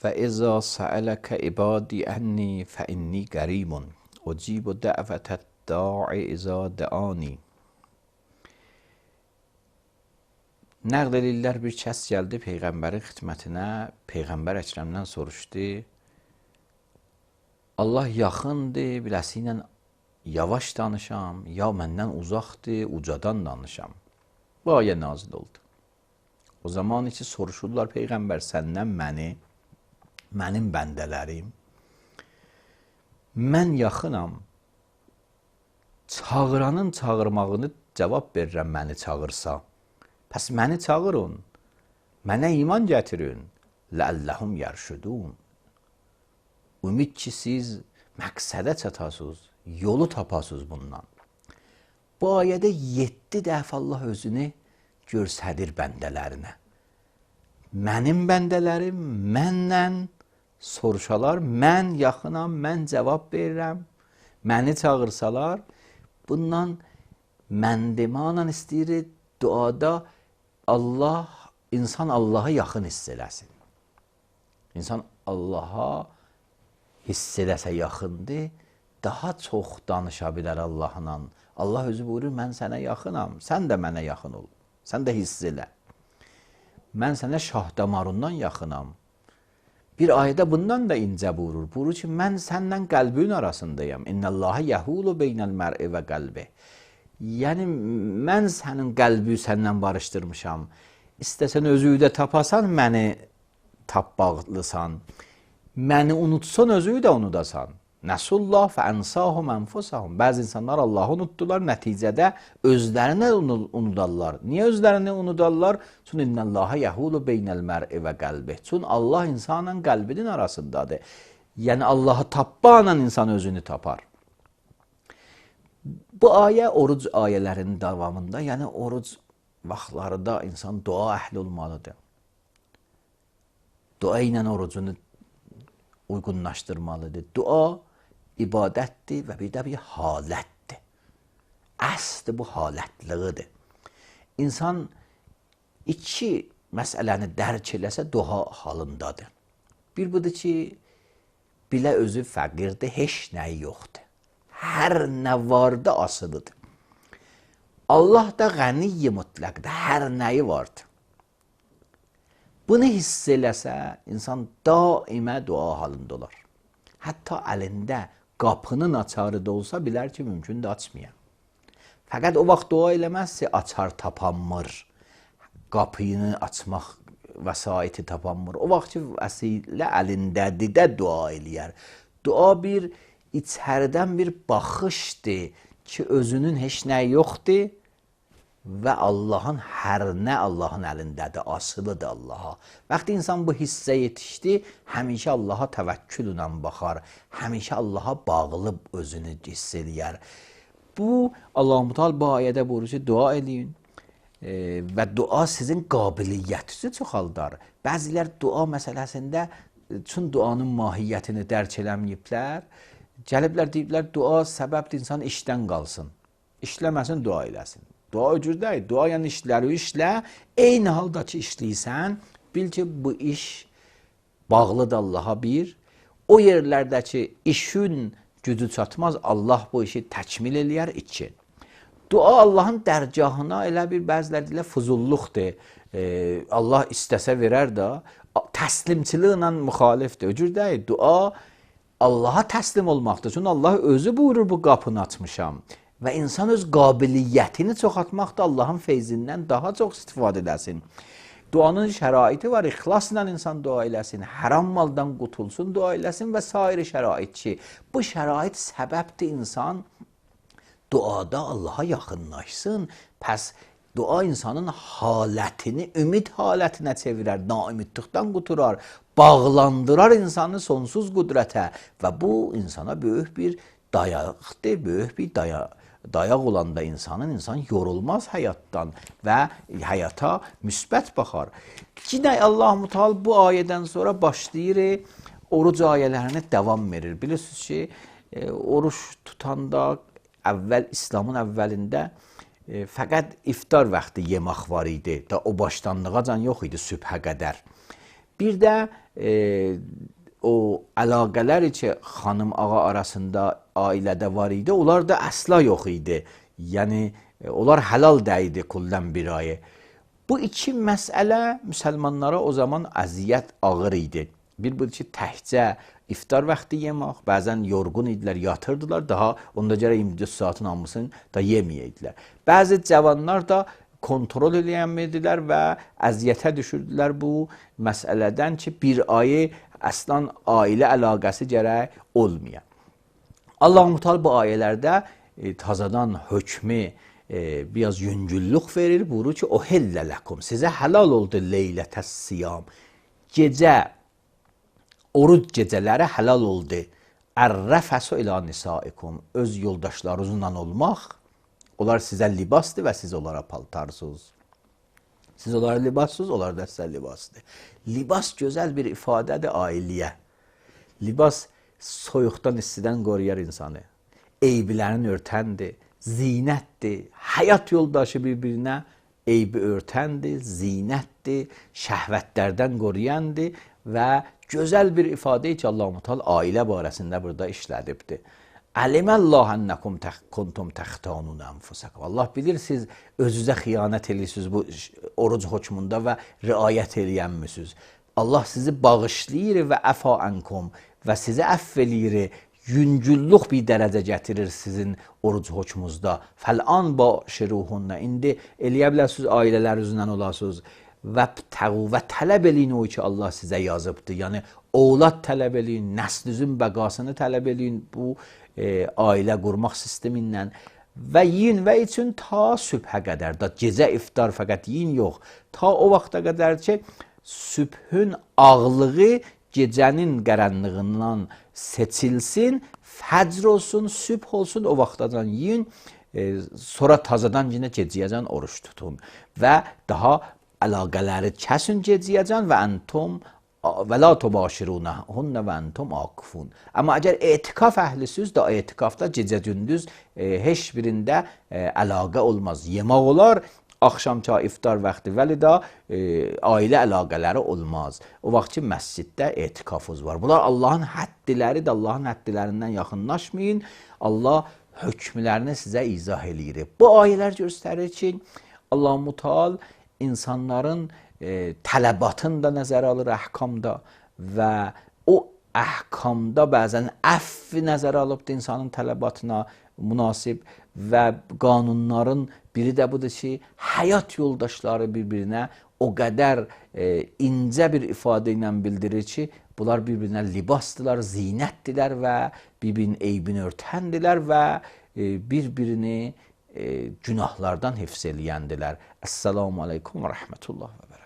"Və izâ səələkə ibadî ennî fe innî qarîbun ucibu də'vətəd-dâ'i izâ də'ânî." Nəql edirlər, bir kəs gəldi Peyğəmbərin xidmətinə, Peyğəmbər Əkrəmdən soruşdu: Allah yaxındır, biləsi ilə yavaş danışam, ya məndən uzaqdır, ucadan danışam. Bu ayə nazil oldu. O zaman ki, soruşurlar, Peyğəmbər səndən məni, mənim bəndələrim, mən yaxınam, çağıranın çağırmağını cavab verirəm məni çağırsa. Pəs məni çağırın, mənə iman gətirin, ləəlləhum yərşüdun. Ümid ki, siz məqsədə çatasınız, yolu tapasınız bundan. Bu ayədə 7 dəfə Allah özünü göstərir bəndələrinə. Mənim bəndələrim mənlə soruşalar, mən yaxınam, mən cavab verirəm, məni çağırsalar, bundan mən deməklə istəyir duada Allah, insan Allaha yaxın hiss eləsin. İnsan Allaha hiss eləsə yaxındır, daha çox danışa bilər Allahla. Allah özü buyurur, mən sənə yaxınam, sən də mənə yaxın ol, sən də hiss elə. Mən sənə şah damarından yaxınam. Bir ayədə bundan da incə buyurur. Buyurur ki, mən səndən qəlbin arasındayam. İnnəllâhe yəhûlu beynəl mər'i və qəlbi. Yəni, mən sənin qəlbi səndən barışdırmışam. İstəsən özüyü də tapasan, məni tapmaqlısan. Məni unutsan, özüyü də unudasan. Nəsullah fəənsahum ənfusahum. Bəzi insanlar Allahı unutdular, nəticədə özlərini unudarlar. Niyə özlərini unudarlar? Çünki innəllâhe yəhûlu beynəl mər'i və qəlbi. Çünki Allah insanla qəlbinin arasındadır. Yəni, Allahı tapmaqla insan özünü tapar. Bu ayə oruc ayələrinin davamında, yəni oruc vaxtlarında insan dua əhli olmalıdır. Dua ilə orucunu uyğunlaşdırmalıdır. Dua ibadətdir və bir də bir halətdir. Əsl bu halətlığıdır. İnsan iki məsələni dərk eləsə dua halındadır. Bir budur ki, bilə özü fəqirdir, heç nəyi yoxdur. Hər nə vardı asılıdır. Allah da qəniyyi mütləqdir, hər nəyi vardır. Bunu hiss eləsə, insan daimə dua halında olar. Hətta əlində qapının açarı da olsa, bilər ki, mümkündür açmaya. Fəqət o vaxt dua eləməz ki, açar tapanmır, qapını açmaq vəsaiti tapanmır. O vaxt ki, vəsilə əlindədir də dua eləyər. Dua bir içəridən bir baxışdır ki, özünün heç nəyi yoxdur və Allahın hər nə Allahın əlindədir, asılıdır Allaha. Vaxtı insan bu hissə yetişdi, həmişə Allaha təvəkküllə baxar, həmişə Allaha bağlı özünü hiss eləyər. Bu, Allah-u Teala bu ayədə buyurur ki, dua eləyin və dua sizin qabiliyyətinizi çoxaldar. Bəzilər dua məsələsində çün duanın mahiyyətini dərk eləməyiblər, gəliblər, deyiblər, dua səbəbdir insan işdən qalsın, işləməsin, dua eləsin. Dua o cür deyil. Dua yəni işləri işlə, eyni halda ki işləyirsən, bil ki, bu iş bağlıdır Allaha bir. O yerlərdə ki, işin gücü çatmaz, Allah bu işi təkmil eləyər iki. Dua Allahın dərgahına elə bir bəziləri deyirlər, fuzulluqdur. Allah istəsə verər də, təslimçiliklə müxalifdir. O cür deyil. Dua Allaha təslim olmaqdır. Çünki Allah özü buyurur, bu qapını açmışam. Və insan öz qabiliyyətini çoxaltmaq da Allahın feyzindən daha çox istifadə edəsin. Duanın şəraiti var, ixlasla insan dua eləsin, haram maldan qutulsun, dua eləsin və sair şərait ki, bu şərait səbəbdir insan duada Allaha yaxınlaşsın. Pəs dua insanın halətini ümid halətinə çevirər, naümidlikdən quturar, bağlandırar insanı sonsuz qüdrətə və bu insana böyük bir dayaqdır, böyük bir dayaq olanda insanın, insan yorulmaz həyatdan və həyata müsbət baxar. Yenə Allah-u Teala bu ayədən sonra başlayır, oruc ayələrini davam verir. Bilirsiniz ki, oruç tutanda əvvəl, İslamın əvvəlində fəqət iftar vaxtı yemək var idi. Da o başdanlığacan yox idi sübhə qədər. Bir də o əlaqələr ki, xanım ağa arasında ailədə var idi, onlar da əsla yox idi. Yəni, onlar halal dəydi kullən bir ayı. Bu iki məsələ müsəlmanlara o zaman əziyyət ağır idi. Bir bu ki, təkcə iftar vaxtı yemək, bəzən yorğun idilər, yatırdılar, daha onda gərək 24 saatın hamısını da yeməyəydilər. Bəzi cavanlar da kontrol eləyənmirdilər və əziyyətə düşürdülər bu məsələdən ki, bir ayı əslan ailə əlaqəsi gərək olmaya. Allah-u Müteal bu ayələrdə tazadan hökmü biraz yüngüllük verir, buyurur ki, o hellə ləkum, sizə halal oldu leylətəs siyam, gecə, oruc gecələri halal oldu. Ər-rəfəsu ilə nisaikum, öz yoldaşlarınızla olmaq, onlar sizə libasdır və siz onlara paltarsınız. Siz onlara libassınız, onlar da sizə libasdır. Libas gözəl bir ifadədir ailəyə. Libas soyuqdan, istidən qoruyar insanı. Eybilərini örtəndir, zinətdir. Həyat yoldaşı bir-birinə eybi örtəndir, zinətdir, şəhvətlərdən qoruyandır və gözəl bir ifadə ki, Allah-u Teala ailə barəsində burada işlədibdir. Əliməllah ənəkum kuntum təxtanun ənfusakum. Allah bilir siz özünüzə xiyanət edirsiniz bu oruc hökmündə və riayət eləyənmisiniz. Allah sizi bağışlayır və əfa ənkum və sizi əfv eləyir, yüngüllük bir dərəcə gətirir sizin oruc hökmünüzdə. Fəl-an başiruhunna. İndi eləyə bilərsiniz, ailələrinizlə olasınız. Və təğu və tələb eləyin o ki, Allah sizə yazıbdır. Yəni, ovlad tələb eləyin, nəslinizin bəqasını tələb eləyin bu ailə qurmaq sistemindən və yiyin və için ta sübhə qədər, da gecə iftar fəqət yiyin yox, ta o vaxta qədər ki, sübhün ağlığı gecənin qaranlığından seçilsin, fəcr olsun, sübh olsun, o vaxtacan yiyin, sonra tazadan yenə gecəyəcən oruç tutun və daha əlaqələri kəsin gecəyəcən və entum və la tubaşirunahunna və entum akifun. Amma əgər etikaf əhlisiniz də etikafda gecə gündüz heç birində əlaqə olmaz. Yemək olar, axşam ça iftar vaxtı, vəli də ailə əlaqələri olmaz. O vaxt ki, məsciddə etikafınız var. Bunlar Allahın həddiləridir, Allahın həddilərindən yaxınlaşmayın. Allah hökmlərini sizə izah eləyir. Bu ayələr göstərir ki, Allah-u Müteal insanların tələbatını da nəzərə alır əhkamda və o əhkamda bəzən əfvi nəzərə alıbdır insanın tələbatına münasib və qanunların biri də budur ki, həyat yoldaşları bir-birinə o qədər incə bir ifadə ilə bildirir ki, bunlar bir-birinə libasdırlar, zinətdirlər və bir-birinin eybini örtəndirlər və bir-birini günahlardan hifz eləyəndilər. Əssalamu aleykum və rəhmətullah və bərəkatuhu.